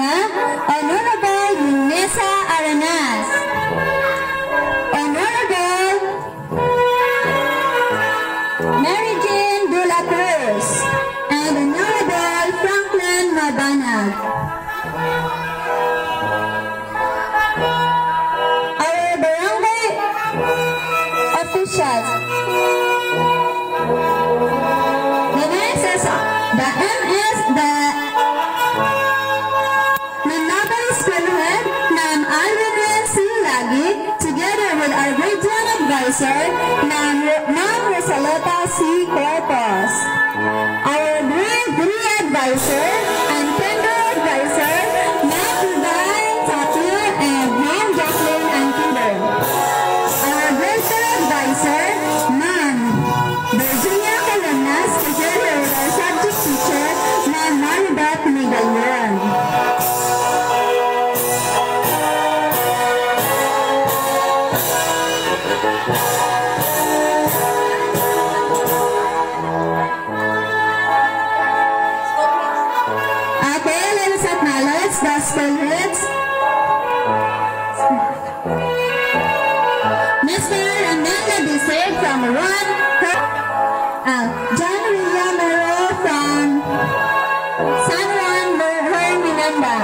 Luna, Honorable Yunesa Aranas, Honorable Mary Jane De La Cruz, and Honorable Franklin Mabanag. Our barangay officials. The next is the MS, the Manabay School Head, Ma'am Alvin C. Lagi, together with our grade 1 advisor, Ma'am Rosaleta C. Corpus. Our grade 3 advisor and tender advisor, Ma'am Divine Tapia and Ma'am Jacqueline Antiber. Our grade 4 advisor, Ma'am Virginia Calanas, together with our subject teacher, Ma'am Maribeth Medalyon. Okay, let us acknowledge the school heads. Mr. Amanda Bisig from Ron, John William Mero from San Juan Herminanda.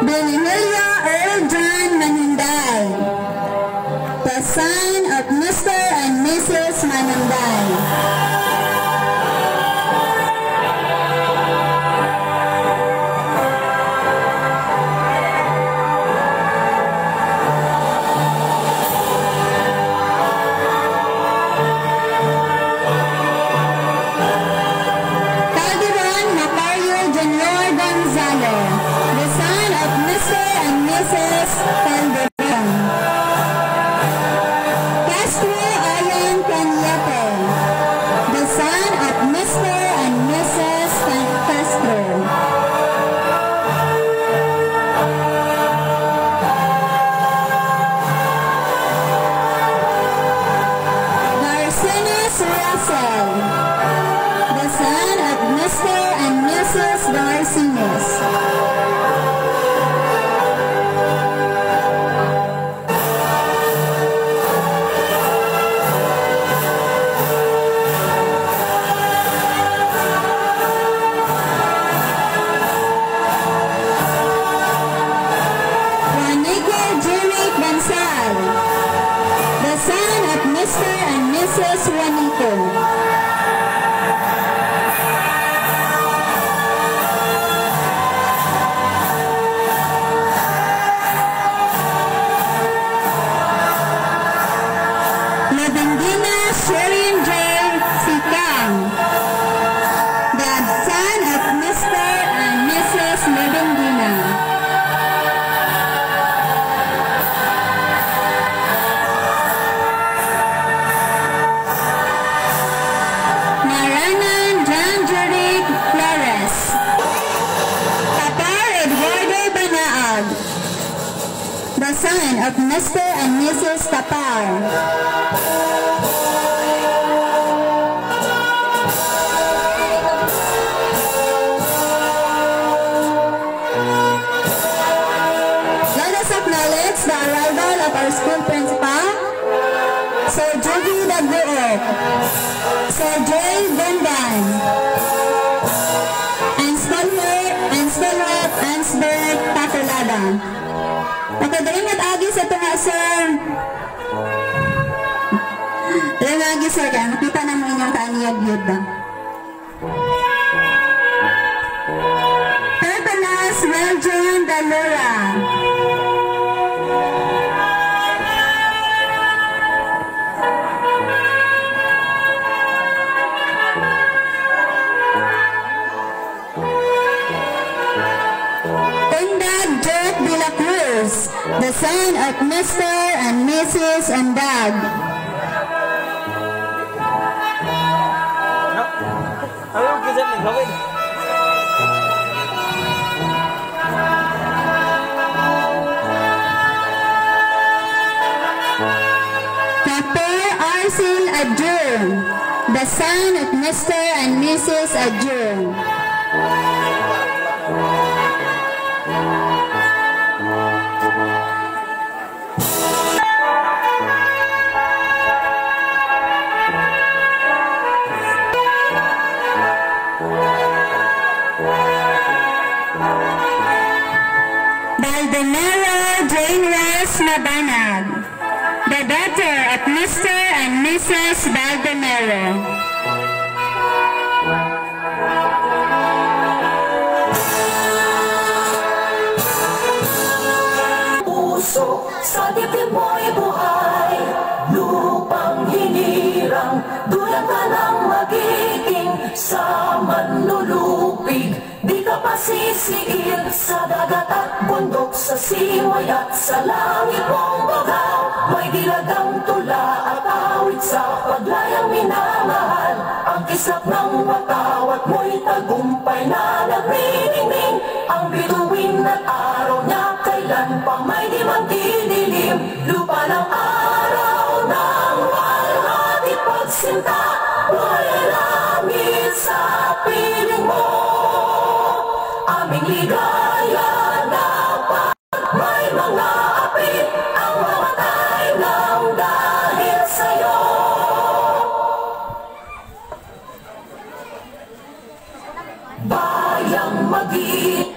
Benihilio Earl John Manunday, the son of Mr. and Mrs. Manunday. Calderon Macario Jr. Gonzalo, the son of Mr. and Mrs. Calderon. Castro Ayan Cañete, the son of Mr. and Mrs. Castro. Garcinas Russell, the son of Mr. and Mrs. Garcinas. Juanico Jeric Bansal, the son of Mr. and Mrs. Juanico. Lavendina Sherin J. Sicang, the son of Mr. and Mrs. Lavendina. Maranan John Jeric Flores. Tapar Eduardo Banaag, the son of Mr. and Mrs. Tapar. Let us acknowledge the arrival of our school principal, Sir Jogi Daguo, Sir Jay Bendan, and Scholar and Scholar Ansbert Tacolada. Pakadaling at agi sa tunga, sir. Dali agi, sir, kaya makita na mo inyong kaaniyag yun ba? Perpelas Weljon Dalora. Undag Jack de la Cruz, the son of Mr. and Mrs. Undag. Ano ang kisap ng gawin? Adjung, the son of Mr. and Mrs. Adjung. Baldomero Jane Rose Mabanag, the daughter of Mr. and Mrs. Baldomero. Puso sa dibdib mo'y buhay. Lupang hinirang, dulang ka ng magiging. Sa manlulupig, di ka pasisiil. Sa dagat at bundok, sa siway at sa langit mong bughaw. May dilagang tula at awit sa paglayang minamahal. Ang kislap ng watawat mo'y tagumpay na nagniningning. Ang bituin at araw niya, kailan pa may di magdidilim. Lupa ng araw ng walhati, pagsinta, buhay ay langit sa piling mo. Aming ligaya dapat may mga api ang mamatay ng dahil sa'yo. Bayang maging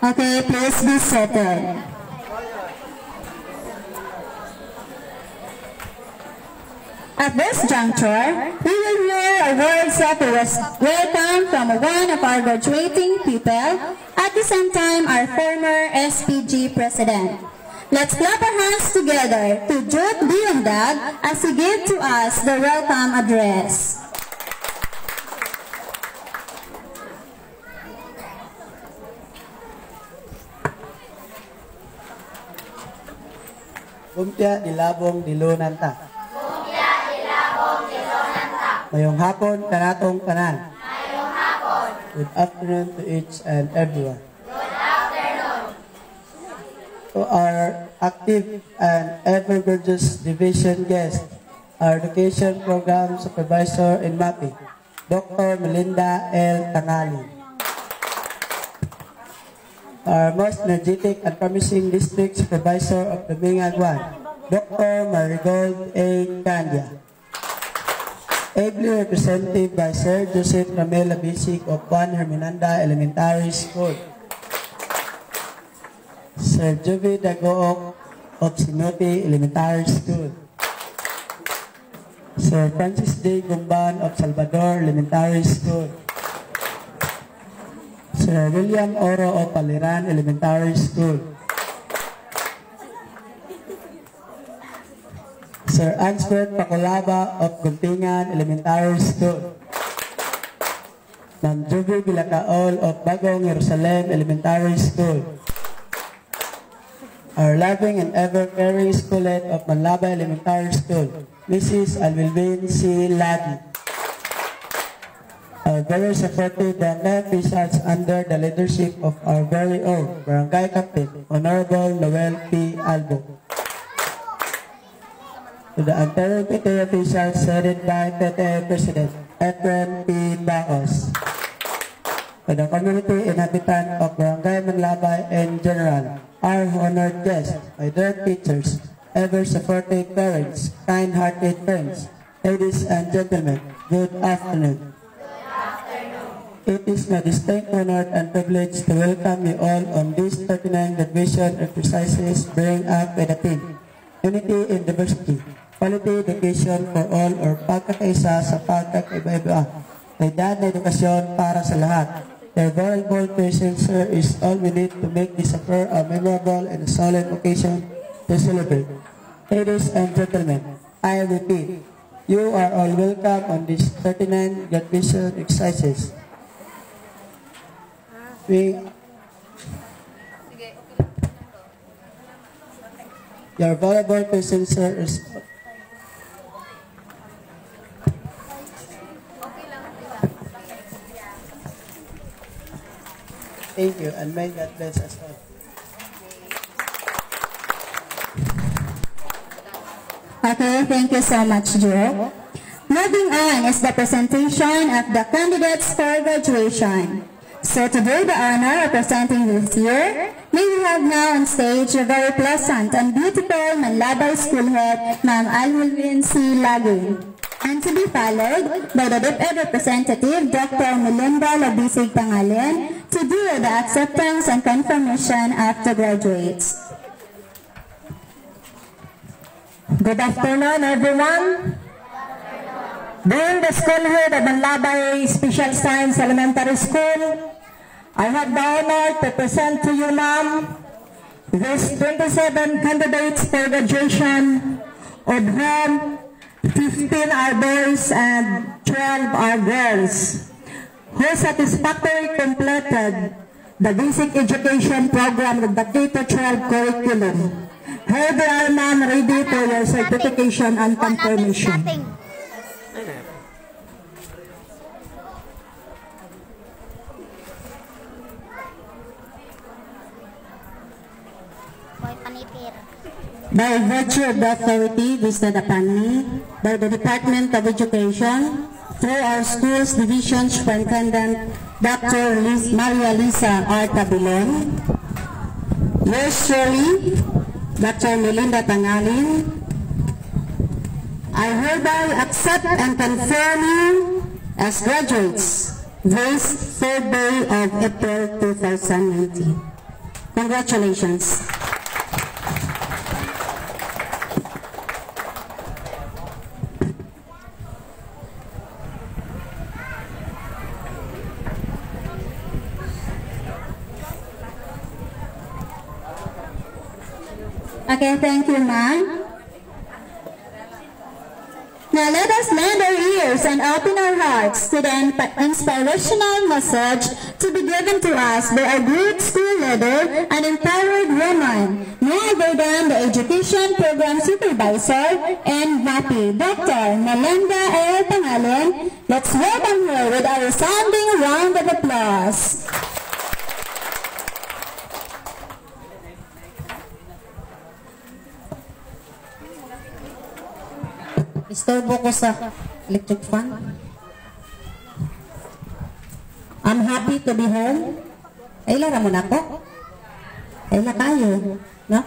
Okay, please be seated. At this juncture, we will hear a words of welcome from one of our graduating people, at the same time our former SPG president. Let's clap our hands together to Jude Biundag as he gives to us the welcome address. Bumpya dilabong dilunan ta. Bumpya dilabong dilunan ta. Mayong hapon kanatong tanan. Mayong hapon. Good afternoon to each and everyone. Good afternoon. To our active and ever gorgeous division guest, our education program supervisor in MAPI, Dr. Melinda L. Tangali. Our most energetic and promising district supervisor of the Dumingag 1, Dr. Marigold A. Candia. Ably represented by Sir Joseph Ramel Labisig of Juan Herminanda Elementary School. Sir Jovi Dagook of Sinote Elementary School. Sir Francis D. Gumban of Salvador Elementary School. Sir William Oro of Paliran Elementary School. Sir Ansbert Pakulaba of Gumpingan Elementary School. Ma'am Juvie Bilacaol of Bagong Jerusalem Elementary School. Our loving and ever-caring school head of Manlaba Elementary School, Mrs. Alvilvin C. Lagi. Our very supportive barangay officials under the leadership of our very own Barangay Captain, Honorable Noel P. Albo. To the anterior PTA officials headed by PTA President Efrem P. Bacos. To the community inhabitant of Barangay Manlabay in general, our honored guests, my dear teachers, ever supportive parents, kind-hearted friends, ladies and gentlemen, good afternoon. It is my distinct honor and privilege to welcome you all on this 39th graduation exercises bring up with a theme, Unity in Diversity, Quality Education for All or Pagkakaisa sa Pagkakaiba-iba, Kalidad na Edukasyon para sa Lahat. Their valuable presence, sir, is all we need to make this affair a memorable and solemn occasion to celebrate. Ladies and gentlemen, I repeat, you are all welcome on this 39th graduation exercises. Your valuable presence, sir, is Thank you, and may God bless us all. Okay, thank you so much, Joe. Moving on is the presentation of the candidates for graduation. So to do the honor of presenting this year, may we have now on stage a very pleasant and beautiful Manlabay School Head, Ma'am Alwilin C. Lagi. And to be followed by the DepEd representative, Dr. Melinda Labisig Pangalen, to do the acceptance and confirmation of the graduates. Good afternoon, everyone. Being the school head of Manlabay Special Science Elementary School, I have the honor to present to you, ma'am, these 27 candidates for graduation, of whom 15 are boys and 12 are girls, who satisfactorily completed the basic education program of the K-12 curriculum. Here they are, ma'am, ready for your certification and confirmation. By virtue of the authority vested upon me by the Department of Education, through our school's division superintendent, Dr. Maria Lisa R. Tabilon, yours truly, Dr. Melinda Tangalin, I hereby accept and confirm you as graduates this third day of April 2019. Congratulations. Okay, thank you, ma'am. Now let us lend our ears and open our hearts to the inspirational message to be given to us by our great school leader and empowered woman, no other than the Education Program Supervisor and VAPI, Dr. Melinda L. Tangalin. Let's welcome her with a resounding round of applause. Istorbo ko sa electric fan. I'm happy to be home. Ay, lara mo na ko. Ay, la kayo. No?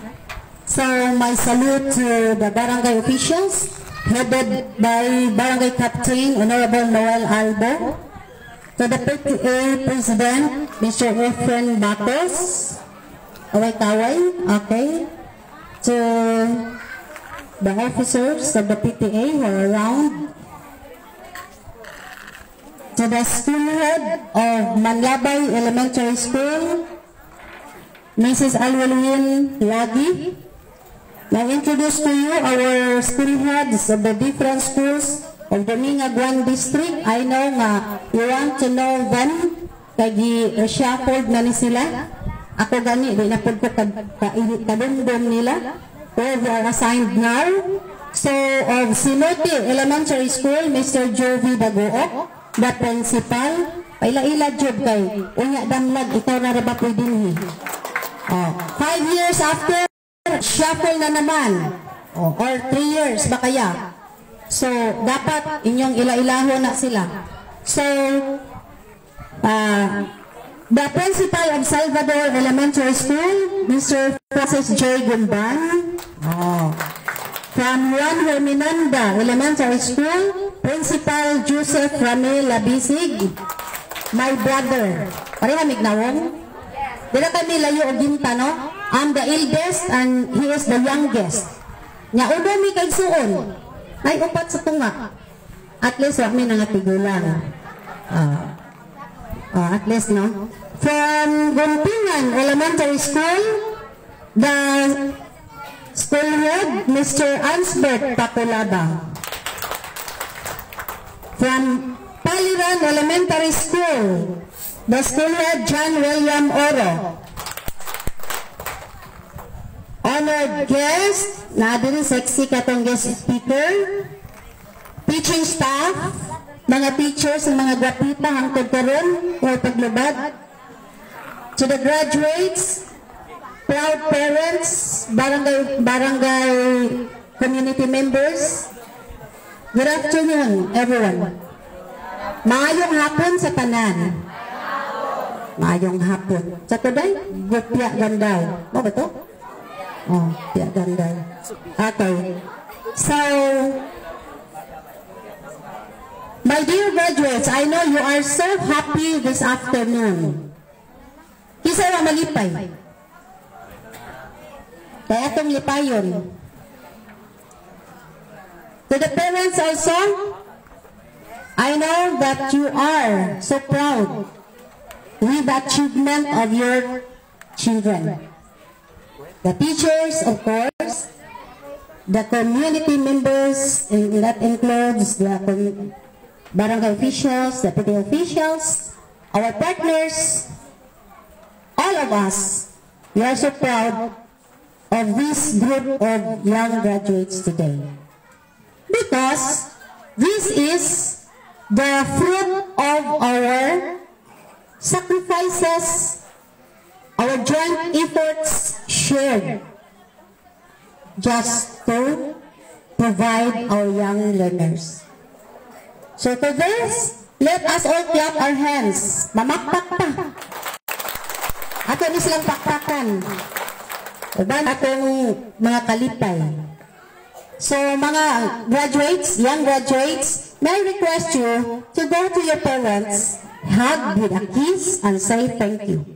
So, my salute to the barangay officials headed by Barangay Captain Honorable Noel Albo, to the PTA President, Mr. Efren Bacos, Away-kaway, okay, to the officers of the PTA who are around, to the school head of Manlabay Elementary School, Mrs. Alwelwin Lagi. I introduce to you our school heads of the different schools of the Mingaguan District. I know nga you want to know them, kay gi-reshuffled na ni sila. Ako gani, di na pud ko kadumdum nila where they are assigned now. So, of Sinuti Elementary School, Mr. Jovi Dagook, the principal. Paila-ila job kay, unya damlag, ikaw na ra ba pwede ni? Oh, 5 years after, shuffle na naman. Oh, or 3 years ba kaya? So, dapat inyong ila-ilahon na sila. So, the principal of Salvador Elementary School, Mr. Francis J. Gumban. Oh. From Juan Herminanda Elementary School, Principal Joseph Ramil Labisig, my brother. Pareha mignawong? Dila kami layo og ginta, no? I'm the eldest and he is the youngest. Nya udo mi kay suon. Ay upat sa tunga. At least wa mi nga tigulang. Ah. Oh, at least, no? From Gumpingan Elementary School, the school head, Mr. Ansbert Pakulaba. From Paliran Elementary School, the school head, John William Oro. Honored guest, na din sexy katong guest speaker, teaching staff, mga teachers, ang mga gwapita hangtod karon or paglubad. To the graduates, proud parents, barangay community members, good afternoon, everyone. Maayong hapon sa tanan. Maayong hapon. Sa today, gupya gandaw. Mo ba to? Oh, gupya gandaw. Okay. So, my dear graduates, I know you are so happy this afternoon. Kinsa ra malipay? Kaya atong lipayon. To the parents also, I know that you are so proud with the achievement of your children. The teachers, of course, the community members, and that includes the barangay officials, the PTA officials, our partners, all of us, we are so proud of this group of young graduates today. Because this is the fruit of our sacrifices, our joint efforts shared just to provide our young learners. So to this, let us all clap our hands. Mamakpak pa. Ato ni silang pakpakan. Uban atong mga kalipay. So mga graduates, young graduates, may I request you to go to your parents, hug with a kiss, and say thank you.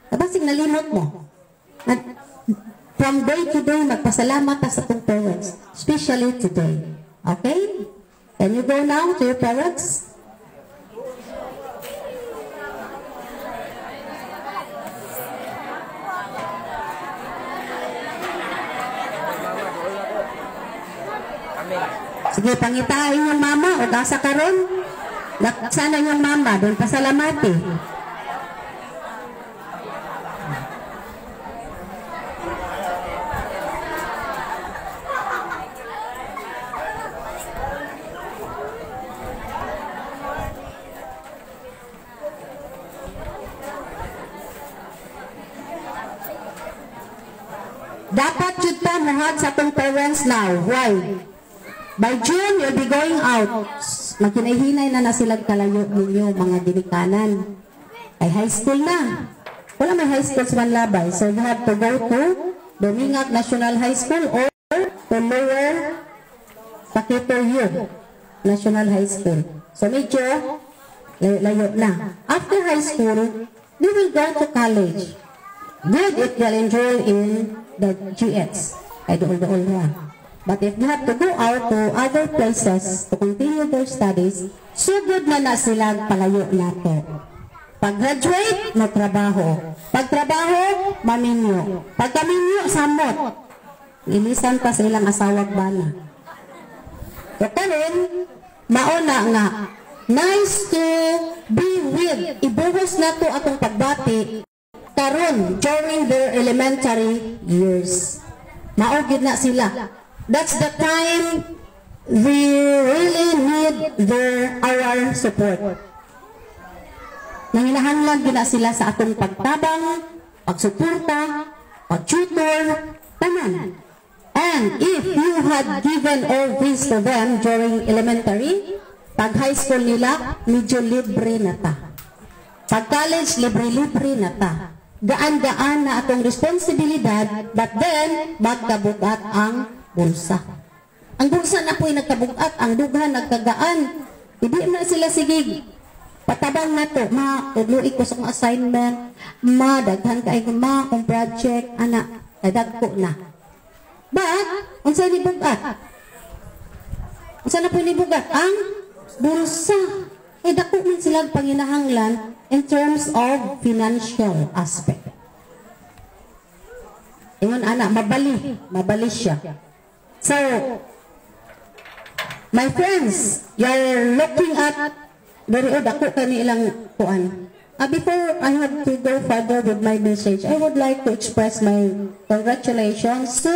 Basig nalimot mo. And from day to day, magpasalamat ta sa atong parents, especially today. Okay? Can you go now to your parents? Sige, pangitain yung mama o asa karon. Sana yung mama, doon pasalamati. Dapat jud ta mo-hug sa atong parents now. Why? By June, you'll be going out. Maghinay-hinay na na silang kalayo ninyo, mga ginikanan. Ay high school na. Wala may high school sa Manlabay. So you have to go to Dumingag National High School or to Lower Paquito U National High School. So medyo layo-layo na. After high school, you will go to college. Good if you'll enroll in the GX. Ay dool-dool na. But if you have to go out to other places to continue their studies, sugod na na sila palayo nato. Pag-graduate, magtrabaho. Pagtrabaho, maminyo. Pagkaminyo, samot. Ilisan pa sa ilang asawag bana. So karon, mauna nga, nice to be with. Ibuhos na to atong pagbati karon during their elementary years. Mao gyud na sila. That's the time we really need our support. Nanginahanglan gyud na sila sa atong pagtabang, pagsuporta, pag-tutor, tanan. And if you had given all this to them during elementary, pag high school nila, medyo libre na ta. Pag college, libre-libre na ta. Gaan-gaan na atong responsibilidad, but then, magkabugat ang bulsa. Ang bulsa na po'y nagkabugat, ang dughan nagkagaan. Hindi na sila sige. Patabang na to, ma, tudloi ko sa akong assignment, ma, daghan kay ma, akong project, ana, dagko na. But, unsa ni bugat? Unsa na po ni bugat? Ang bulsa. Eh, dako man sila panginahanglan in terms of financial aspect. Ingon ana, mabali siya. So, my friends, you're looking at dari o dako kani ilang kuan. Before I have to go further with my message, I would like to express my congratulations to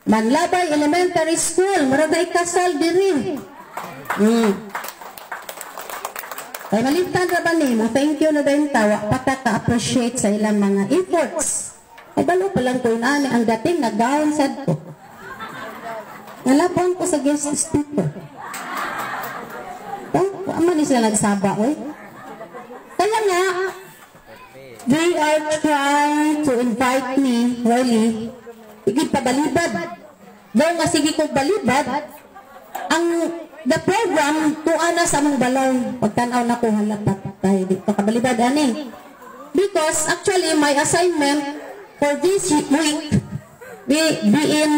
Manlabay Elementary School. Murag na ikasal diri. Kay malimtan ra ba nimo? Thank you na din tawa pa ta ka-appreciate sa ilang mga efforts. Ay balo pa lang ko ani ang dating naggaon sad ko. Nalabang ko sa guest speaker. Oh, amo ni sila nagsaba oy. Kaya nga they are trying to invite me really. Igid pabalibad. Daw nga sige ko balibad ang the program tuwa na sa among balay. Pagtan-aw na ko hala patay di ka kabalibad ani. Because actually my assignment for this week be in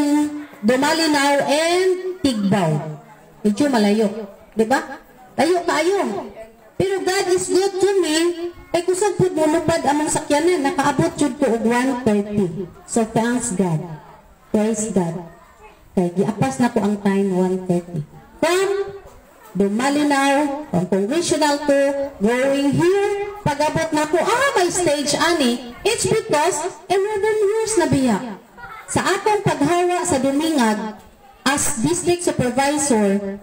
Dumalinao and Tigbao. Medyo malayo, di ba? Layo kaayo. Pero God is good to me. Kay kusog pud molupad among sakyanan, nakaabot jud ko og 1:30. So thanks God. Praise God. Kay giapas na ko ang time 1:30. From Dumalinao, from Congressional to going here, pag-abot na ko, may stage ani. It's because 11 years na biya. Sa atong paghawa sa Dumingag as district supervisor,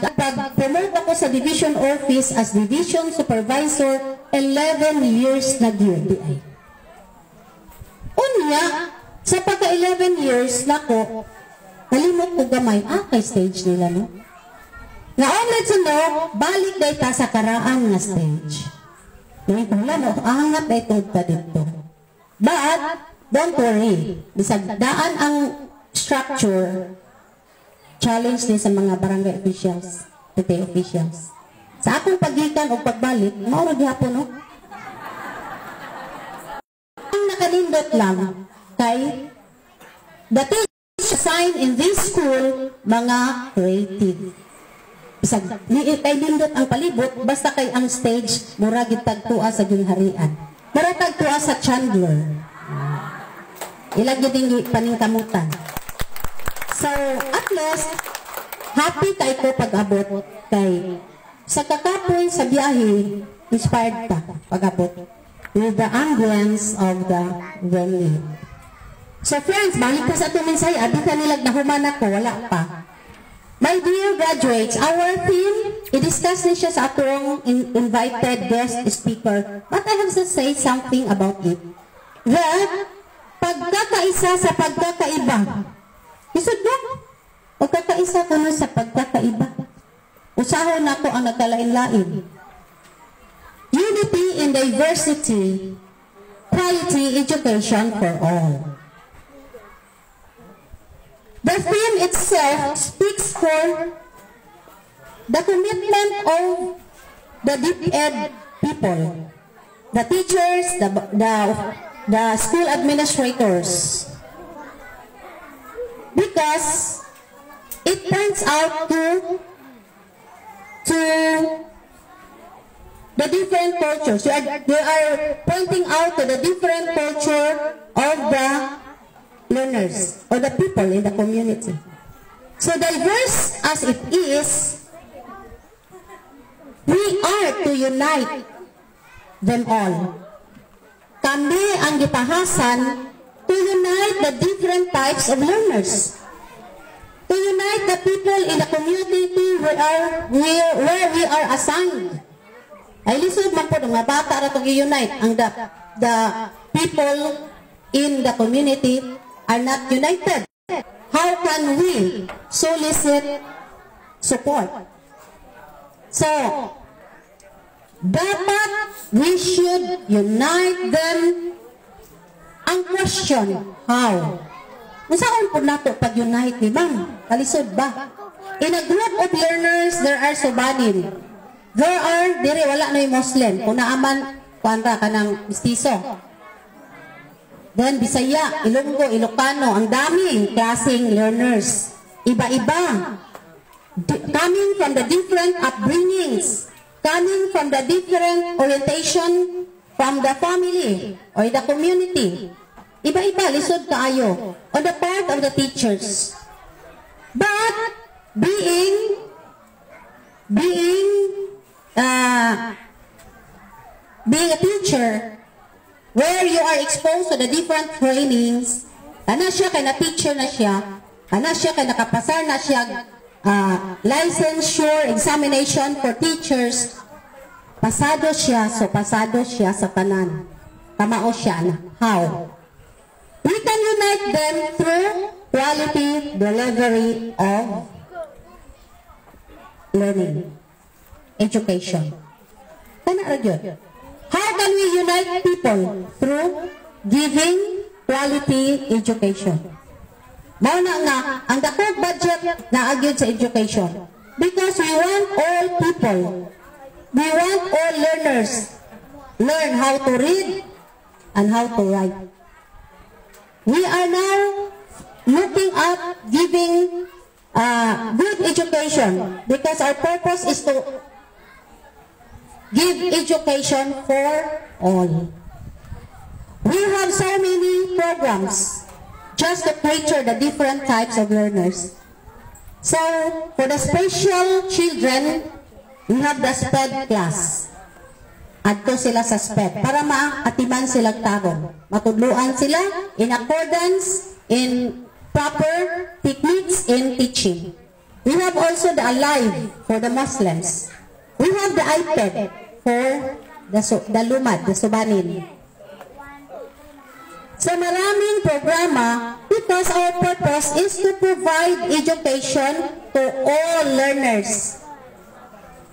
pag-promote ako sa division office as division supervisor, 11 years na gyud di ay. Unya, sa pagka 11 years nako, nalimot ko gamay, kay stage nila, no? Na only to know, balik day ta sa karaan nga stage. Wala, no? Angat day ta dito. But, don't worry. Bisag daan ang structure, challenge ni sa mga barangay officials, PTA officials. Sa akong pagikan o pagbalik, mao ra gihapon, no? Ang nakanindot lang kay the teacher assigned in this school, mga creative. Bisag liit kay nindot ang palibot, basta kay ang stage mura gid tagtua sa gingharian. Mura tagtua sa Chandler. Ila gyud ning paningkamutan. So, at least, happy kay ko pag-abot kay sa kakapoy sa biyahe, inspired ta pag-abot with the ambience of the venue. So friends, balik ka sa atong mensahe, abi ka nilag nahuman ako, wala pa. My dear graduates, our theme, i-discuss ni siya sa atong invited guest speaker. But I have to say something about it. The pagkakaisa sa pagkakaiba. Isod mo? Pagkakaisa kuno sa pagkakaiba. Usahon nako ang nagkalain-lain. Unity in diversity, quality education for all. The theme itself speaks for the commitment of the DepEd people, the teachers, the school administrators. Because it points out to the different cultures. They are pointing out to the different culture of the learners or the people in the community. So diverse as it is, we are to unite them all. Kami ang gitahasan to unite the different types of learners. To unite the people in the community where we are assigned. Ay lisod man po mga bata ra tong i-unite ang the people in the community are not united. How can we solicit support? So, dapat we should unite them. Ang question, how? Unsaon po nato pag-unite ni ma'am? Kalisod ba? In a group of learners, there are subanin. There are, dire wala na yung Muslim. Kung naaman, kuan ra kanang mistiso. Then Bisaya, Ilonggo, Ilocano, ang daming klaseng learners. Iba-iba. Coming from the different upbringings, coming from the different orientation from the family or the community. Iba-iba, lisod kaayo on the part of the teachers. But being a teacher, where you are exposed to the different trainings, ana siya kay na-teacher na siya, ana siya kay nakapasar na siya licensure examination for teachers, pasado siya, so pasado siya sa tanan. Kamao siya na. How? We can unite them through quality delivery of learning, education. Kana ra gyud. How can we unite people? Through giving quality education. Mao na nga, ang dakong budget naa gyud sa education. Because we want all people, we want all learners learn how to read and how to write. We are now looking at giving good education because our purpose is to give education for all. We have so many programs just to cater the different types of learners. So, for the special children, we have the SPED class. Adto sila sa SPED para maatiman sila tarong. Matudluan sila in accordance in proper techniques in teaching. We have also the Alive for the Muslims. We have the iPad for the lumad, the subanin. So maraming programa because our purpose is to provide education to all learners.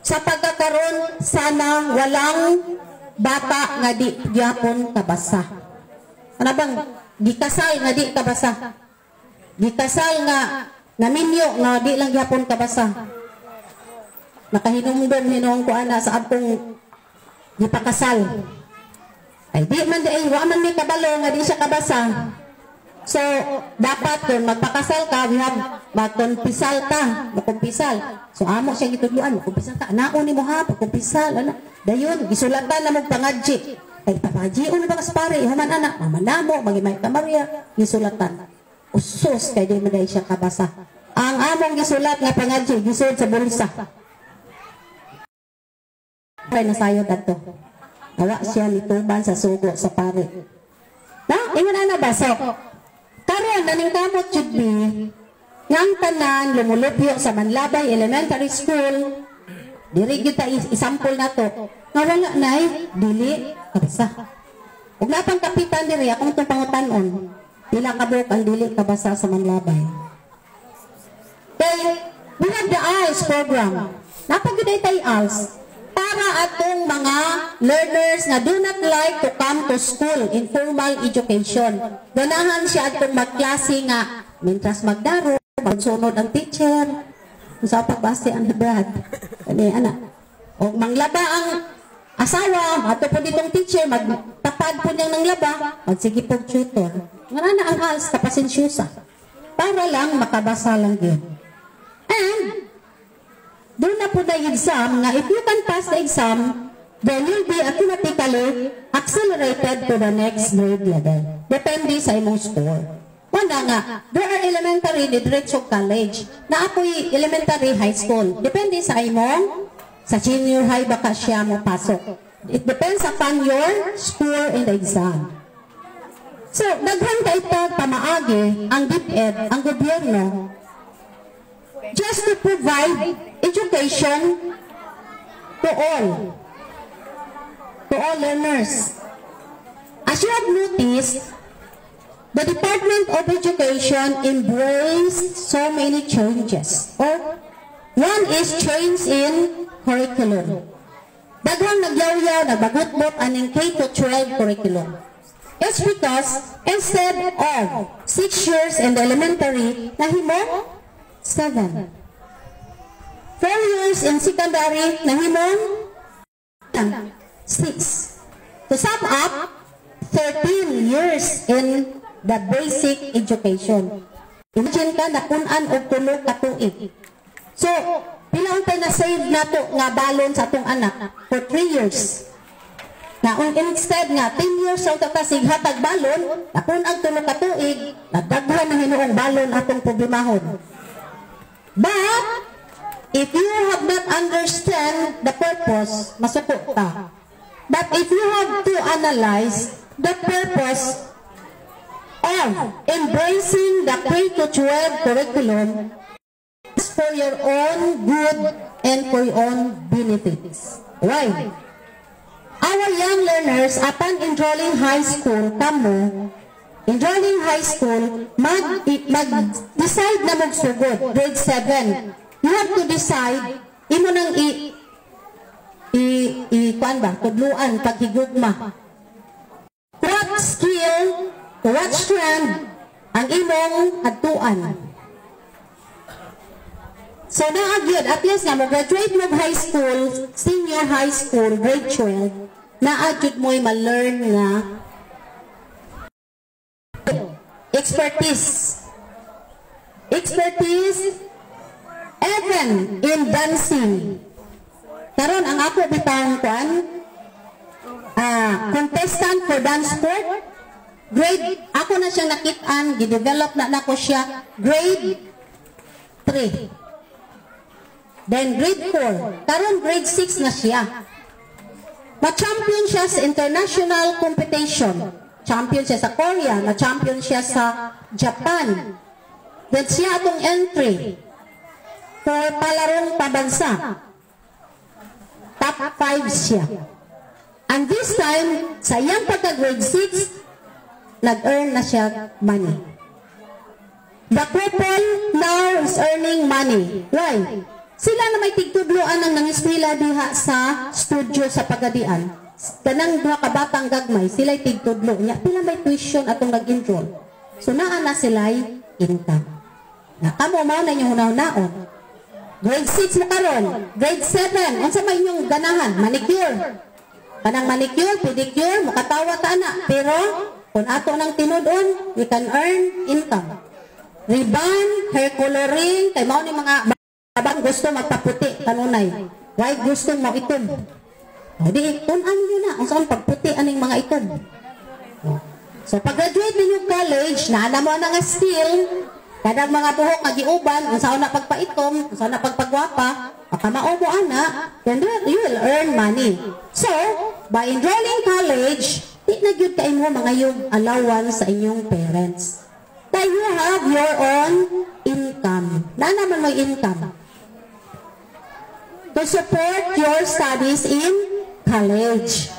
Sa pagkakaroon, sana walang bata nga di gyapon kabasa. Ano bang gikasal nga di kabasa? Gikasal nga naminyo nga di lang gyapon kabasa. Nakahinumdom hinuon ko ana sa akong gipakasal. Ay di man di ay wa man mi kabalo nga di siya kabasa. So, dapat kung magpakasal ka, we have magkumpisal ka, magkumpisal. So, amo siya gitudluan, magkumpisal ka. Anaon nimo ha, pagkumpisal, ana. Dayon, gisulatan na mong pangadji. Ay, papadjion ba kas pare, human ana, mamanamo, magimay ka Maria, gisulatan. Usos, kay di man dahil siya kabasa. Ang among gisulat nga pangadji, gisud sa bulsa. Ay, nasayod ato. Nawa siya nituban sa sugo sa pare. Na, ingon ana ba? So, karon naningkamot jud mi nga ang tanan lumulupyo sa Manlabay Elementary School, diri gyud ta isampol nato nga wala nay dili kabasa. Ug napang kapitan diri, akong itong pangutan-on, pila ka buok ang dili kabasa sa Manlabay? Kay we have the ALS program. Napagid tay ALS para atong mga learners nga do not like to come to school in formal education. Ganahan siya atong magklase nga mintras magdaro, magsunod ang teacher. Sa pagbase ang brad. Kani ana. O manglaba ang asawa, ato po ditong teacher, magtapad po niyang ng laba, magsige po tutor. Nga na ang ALS, kapasensyosa. Para lang makabasa lang yun. And doon na po na exam nga if you can pass the exam, then you'll be automatically accelerated to the next grade level. Depende sa imong score. Wala nga, there are elementary, di diretso college. Na ako'y elementary, high school. Depende sa imong, sa junior high baka siya mo pasok. It depends upon your score in the exam. So, daghan kay pamaagi ang DepEd, ang gobyerno, just to provide education to all learners. As you have noticed, the Department of Education embraced so many changes. Or, one is change in curriculum. Daghang nagyaw-yaw, nagbagutbot aning K-12 curriculum. It's because instead of 6 years in the elementary, nahimo 7. 4 years in secondary, nahimong 6. To sum up, 13 years in the basic education. Imagine ka, napunan og tulo ka tuig. So, pila untay na save nato nga balon sa atong anak for 3 years? Na kung instead nga 10 years ang kakasig hatag balon, napun ang tulo ka tuig, nagdaghan na hinuong balon atong problemahon. But, if you have not understand the purpose, masuko ka. But if you have to analyze the purpose of embracing the K-12 curriculum is for your own good and for your own benefits. Why? Our young learners, upon enrolling high school, kamo, enrolling high school, mag-decide na magsugod, grade 7. You have to decide, imo nang i kuan ba, tudluan, paghigugma. What skill, what strand, ang imong adtuan. So naa gyud, at least nga mo graduate mo high school, senior high school, grade 12, naa gyud mo'y ma-learn nga expertise. Expertise even in dancing. Karon ang ako bitang kwan contestant for dance sport, grade ako na siyang nakitaan, gi-develop na nako siya grade 3. Then grade 4. Karon grade 6 na siya. Ma-champion siya sa international competition. Champion siya sa Korea, na-champion siya sa Japan. Then siya atong entry for palarong pabansa. Top 5 siya. And this time, sa iyang pagka-grade 6, nag-earn na siya money. The couple now is earning money. Why? Sila na may tigtudloan ng nangiskwela diha sa studio sa Pagadian. Kanang duha ka batang gagmay, sila'y tigtudlo niya. Pila may tuition atong nag-enroll. So naa na sila'y income. Na kamo mao na inyong hunahunaon. Grade 6 mo karon, grade 7, unsa may inyong ganahan? Manicure. Kanang manicure, pedicure, makatawa ta na. Pero, kung ato nang tinud-on, we can earn income. Rebond, hair coloring, kay mao ni mga babang gusto magpaputi kanunay. Why gusto mo itom? O di, tun-an nyo na, unsaon pagputi aning mga itom. O. So, pag-graduate ninyo college, naa na mo na nga skill, kadang mga buhok nga giuban, unsaon na pagpaitom, unsaon na pagpagwapa, makamao mo ana, then you will earn money. So, by enrolling college, di na gyud kay mo mga yung allowance sa inyong parents. Kay you have your own income. Na naman mo income to support your studies in college.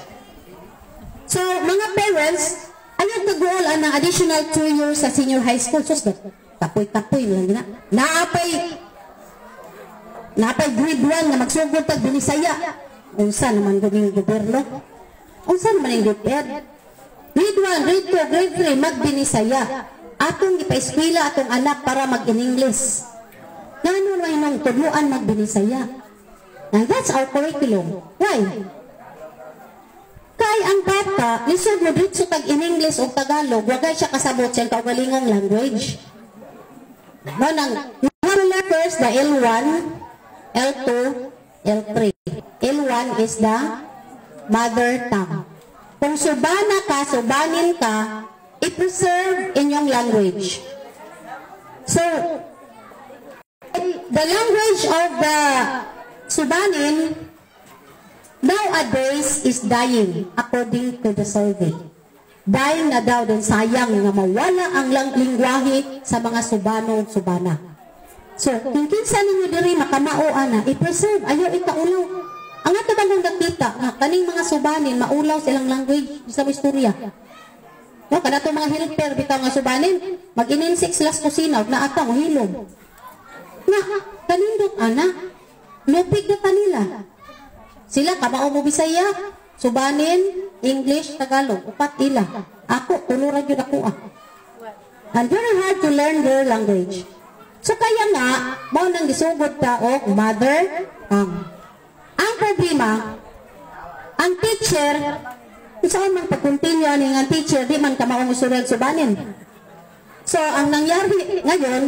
So, mga parents, ayaw taguol ang additional 2 years sa senior high school. Sus, kapoy-kapoy lang na. Naapay grade 1 nga magsugod tag Binisaya. Unsa naman gud gobyerno? Unsa naman yung DepEd? Grade 1, grade 2, grade 3, magbinisaya. Atong ipa-eskwela atong anak para mag-in-English. Ngano man nung tudluan magbinisaya? And that's our curriculum. Why? Kay ang bata, lisod mo diretso tag in English o Tagalog, wagay siya kasabot sa kaugalingong language. No, nang, you have to learn first the L1, L2, L3. L1 is the mother tongue. Kung subana ka, subanin ka, i-preserve inyong language. So, the language of the Subanin nowadays is dying according to the survey. Dying na daw din, sayang nga mawala ang lang lingwahe sa mga Subano ug Subana. So, kung kinsa ninyo diri makamao ana, i-preserve, ayaw ikaulaw. Ang ato bang kung nakita nga kaning mga Subanin maulaw silang language sa istorya. No, kada to mga helper bitaw nga Subanin, mag-ininsik sila sa kusina ug naa ta mohilom. Nga kanindot ana, lupig na kanila. Sila kamao mo Bisaya, Subanin, English, Tagalog, upat ila. Ako, tulo ra gyud ako ah. And very hard to learn their language. So kaya nga, mao nang gisugod ta og mother tongue. Ang problema, ang teacher, saan man pag-continue ani nga teacher, di man kamaong istorya Subanin. So, ang nangyari ngayon,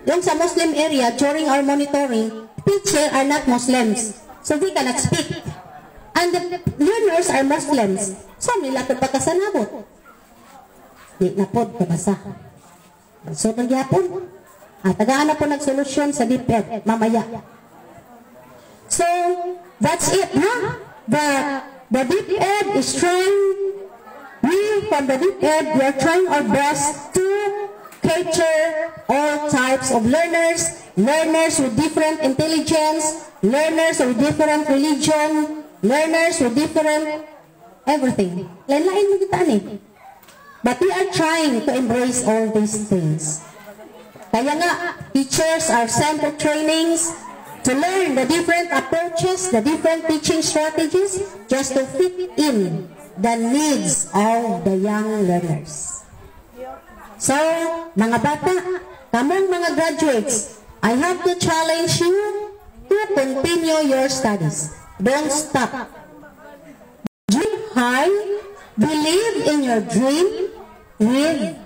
yung sa Muslim area, during our monitoring, teacher are not Muslims. So, they cannot speak. And the learners are Muslims. So, nila ito pagkasanabot. Di na pod kabasa. So, nagyapon. Ah, tagaan na po nagsolusyon sa DepEd, mamaya. So, that's it, ha? The DepEd is trying, we from the DepEd, we are trying our best to cater all types of learners, learners with different intelligence, learners with different religion, learners with different everything. Lain-lain mo kita ni. But we are trying to embrace all these things. Kaya nga, teachers are sent to trainings to learn the different approaches, the different teaching strategies, just to fit in the needs of the young learners. So, mga bata, kamong mga graduates, I have to challenge you to continue your studies. Don't stop. Dream high, believe in your dream with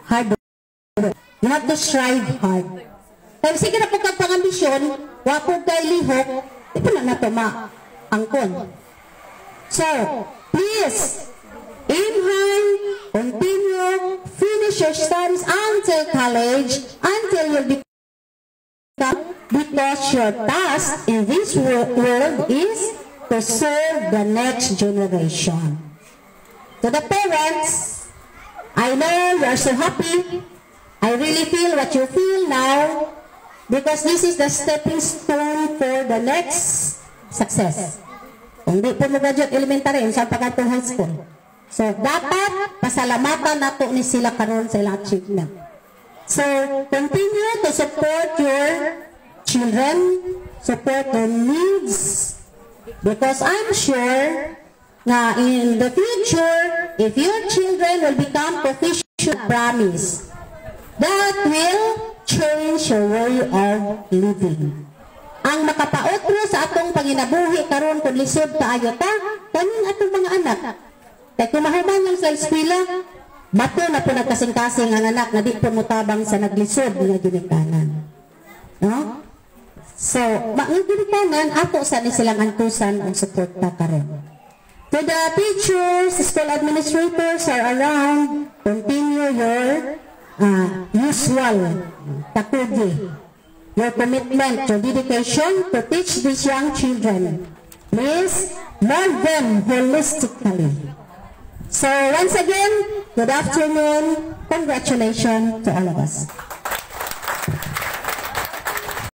hard work. You have to strive hard. Kaya sige na po kag pangambisyon, wa po kay lihok, di po na nato maangkon. So, please, aim high, continue, finish your studies until college, until you become, because your task in this world is to serve the next generation. To the parents, I know you are so happy. I really feel what you feel now because this is the stepping stone for the next success. Kung di po mo graduate elementary, sa pagkatong high school. So, dapat pasalamatan nato ni sila karon sa ilang achievement. So, continue to support your children, support their needs, because I'm sure na in the future, if your children will become proficient, promise, that will change your way of living. Ang makapaotro sa atong panginabuhi karon kung lisod kaayo ta, kaning atong mga anak. Kay kung mahuman lang sa eskwela, bato na po nagkasing-kasing ang anak nga di po motabang sa naglisod nga ginikanan. No? So, mga ginikanan, ato sa ni silang antusan ang suporta karon. To the teachers, school administrators are around, continue your usual takugi, your commitment, your dedication to teach these young children. Please mold them holistically. So once again, good afternoon. Congratulations to all of us.